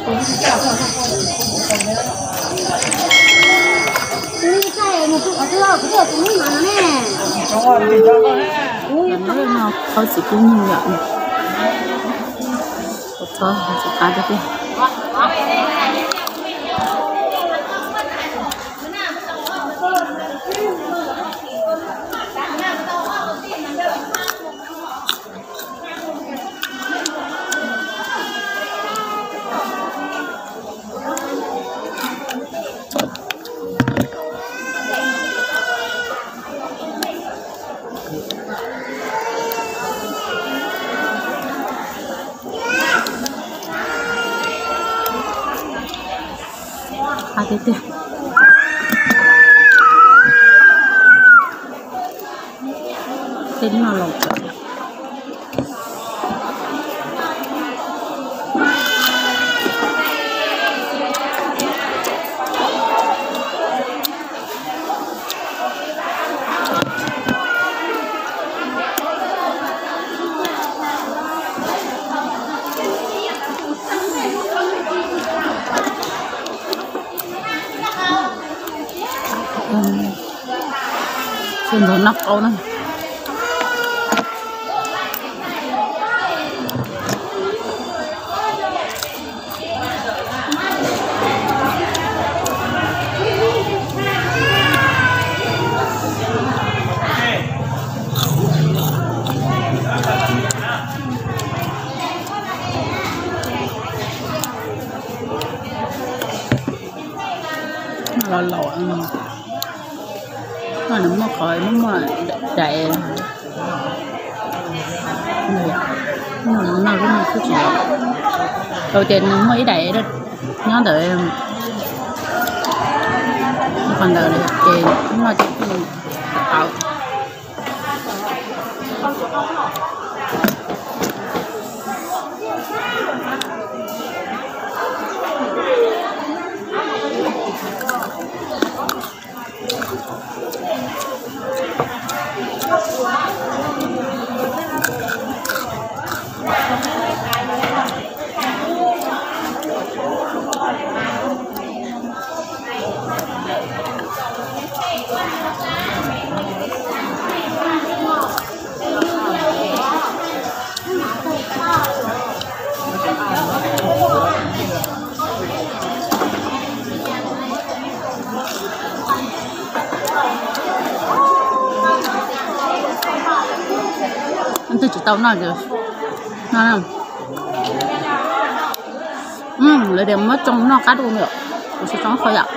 Qhaub txiv kub nyuj yom. Txhob txiv qab tiag tiag. Qab tiag tiag. Tej no los Ntxuag noj qaub na. Los laus, nws muaj qhov muaj daim, noj lub no xwb tsis, tau ces nws muaj ib daim nyob ntawd, qhov ntawd ces noj ces tau. Twb tsis tau noj, no, lawv tias muab tsoo noj qab dua, kuv tsis tsoo qhov yom.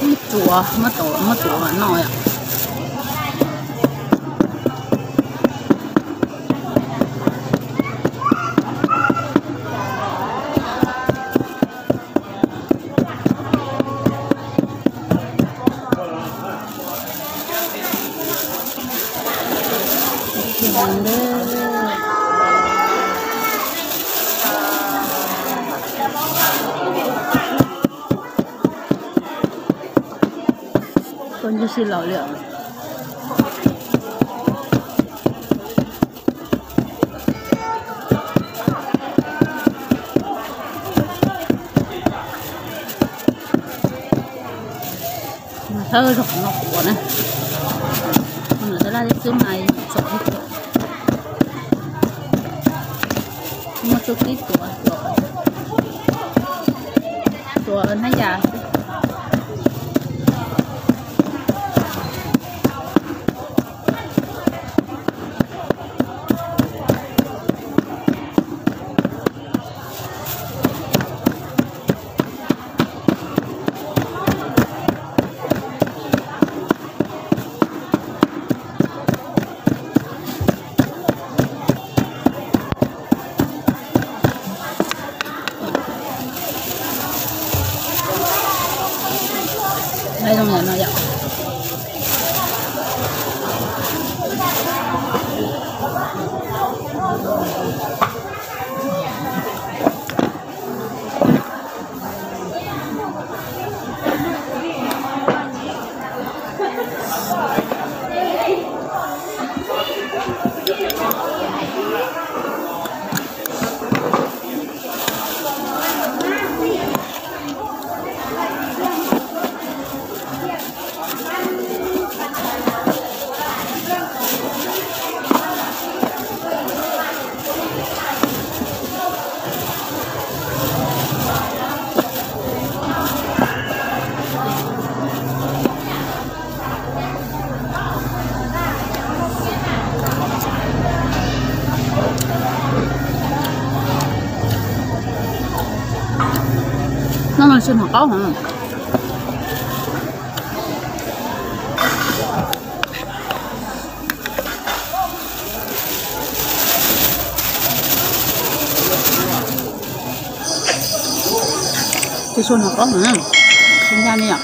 Muab tsuav, muab tsuav, muab tsuav mas noj yom. Koj ncig sij laus li. Thawj zaug qhov no quav na. Lawv laj teb xwb mas txom tib tug. Muaj txuj kib tuav, tuav hnab yas xwb. Zoo yam no yom. No mas tsis hnov qaub heev. Tsis tshua hnov qaub heev, tsis ncaj li yom.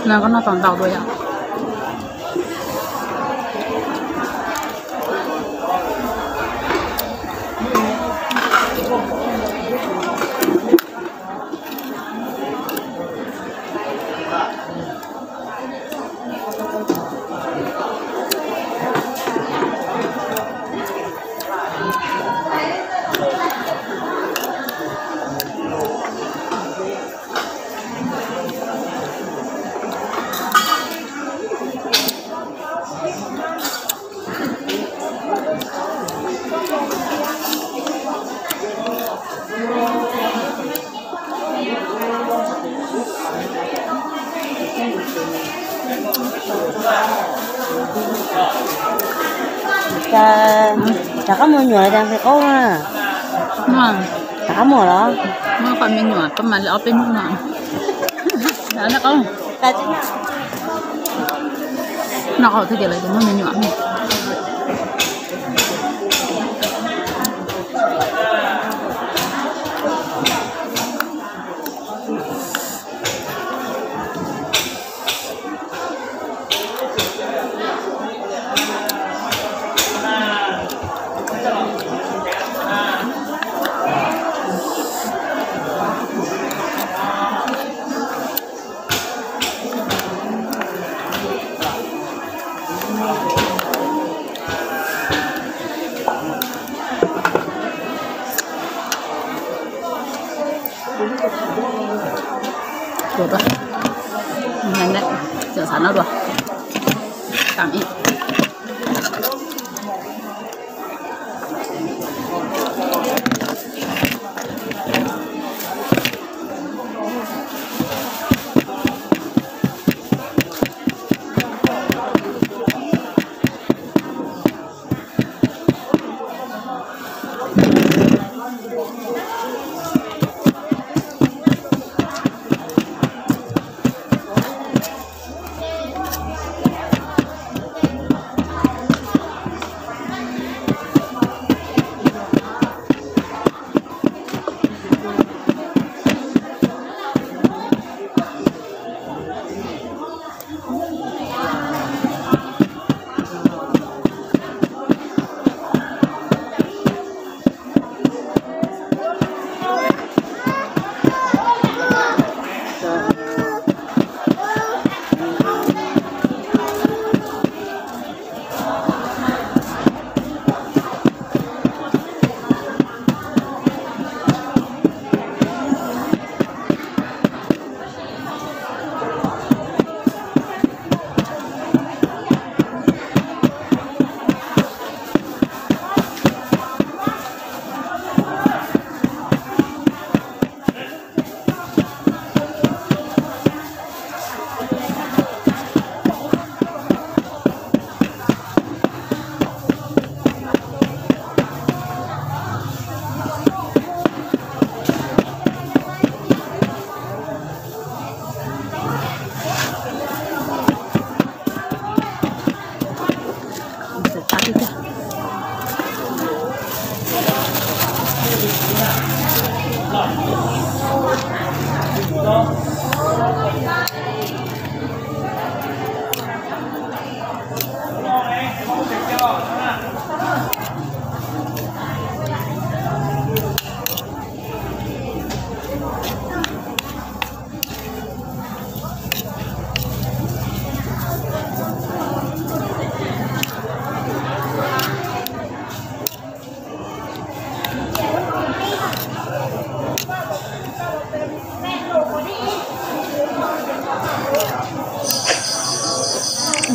No koj noj tau ntau dua yom. Rov qab muag me nyuam los cas nqhis qaub na? Rov qab muag los? Muaj qhov me nyuam koj mas li ob peb hnub no. Noj qaub tag ces lawv tias muaj me nyuam. Ua dua, tseem xav noj dua, tam ib. Nws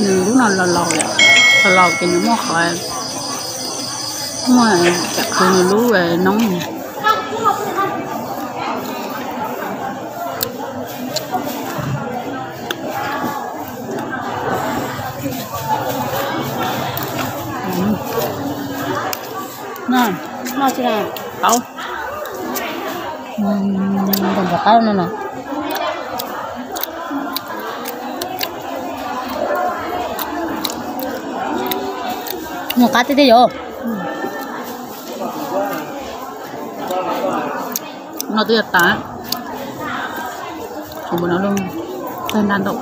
lub no los laus, los laus ces nws muaj qhov, muaj cam kwv nws lub noob. Noj tsi na? Tau. Ntawm qab no na. Mus qab tiag tiag yom. No twb yuav tas. Tus npua no lub tawg nta ntau.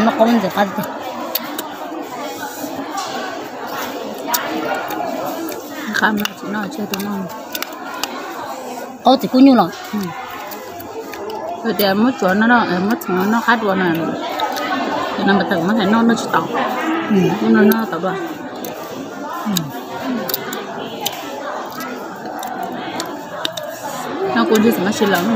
Noj qaub ntxiv qab tiag. Qab no tsis noj, tseg tus no. Qaub txiv kub nyuj los. Tias muab tsuav no, muab tsuav noj qab dua no, no mas tawm muab thaiv noj noj tsis tau. Noj noj tau dua. Noj kuv ntshe tsis muaj si lawm.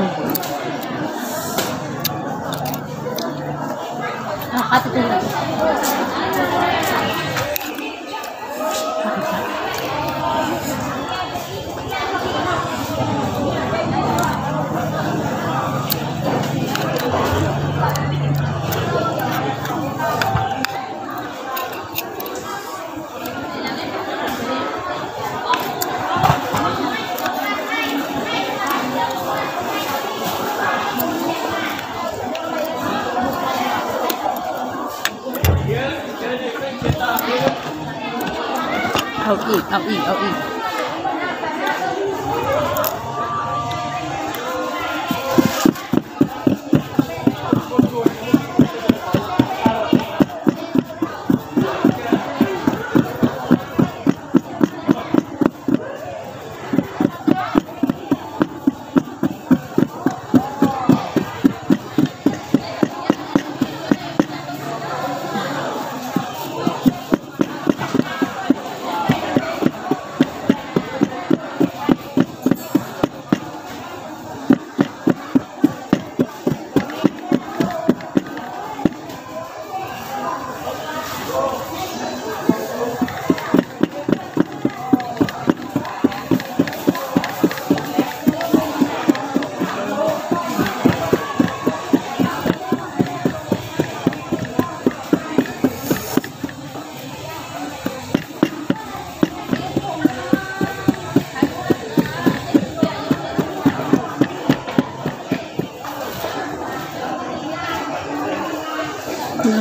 Au ib, au ib, au ib.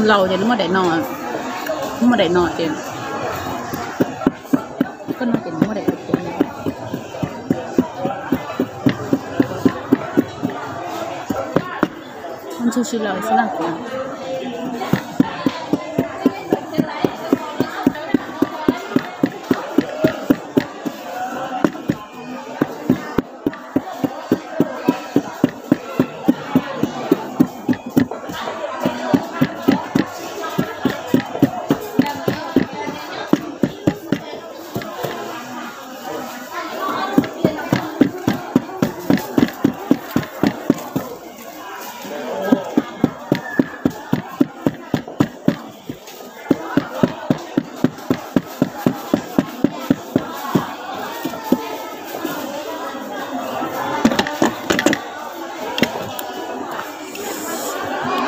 Laus ces nws muaj daim no, nws muaj daim no ces, koj no ces nws muaj daim, ntxhw si laus xwb na kuv.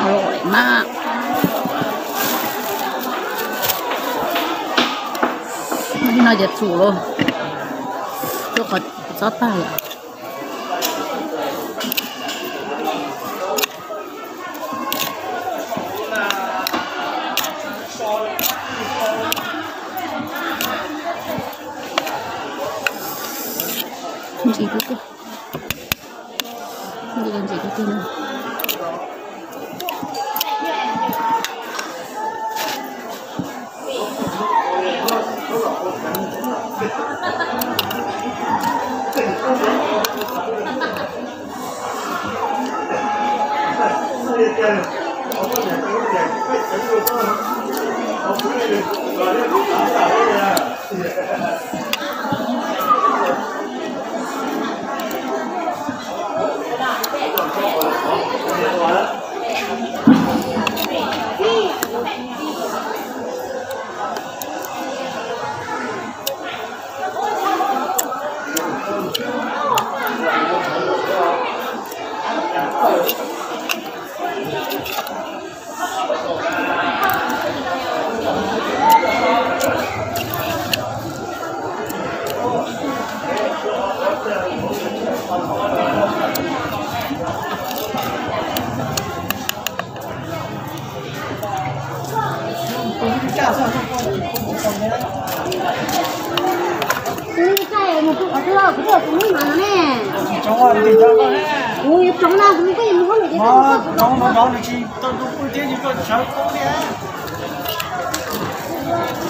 Oj, mas li no ces tsum los, rau qhov txob tag lawm. Ntsim tiag tiag. Ntsim tiag tiag no.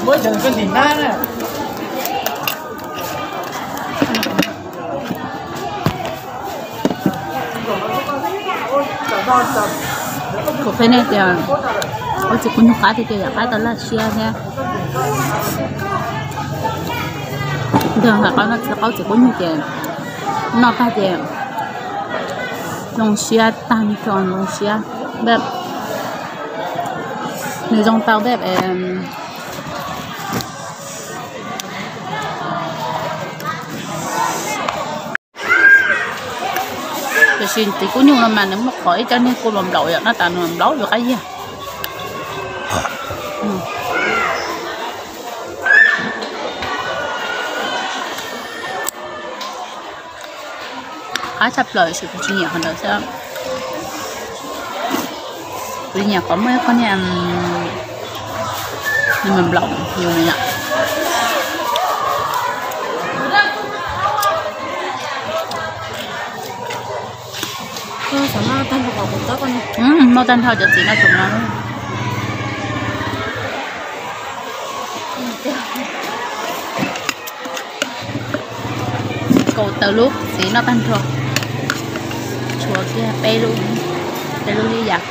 Muab cov koj ntim na. Kuv qhia nej tias qaub txiv qub nyuj qab tiag tiag, yam qab tau laj siab thiab. Ntawm hais qhov no txiv qaub txiv qub nyuj ces noj tag ces zoo siab tag nrho, zoo siab. Nws zoo tau Tiam sis txiv kub nyuj no mas nws muaj qhov ib cov niag kua nplaum nplaum yom, noj tas nws nplaum yus qab yiag. Qab tshaj plaws, tiam sis kuv tsis nyiam qhov ntawd xwb. Kuv nyiam qhov muaj ib qho niag nplaum yus yom. Noj tag nrho cov txiv no tsuas no. Kaum tawm lub txiv noj tag nrho, tshuav kiag peb lub, peb lub li yam.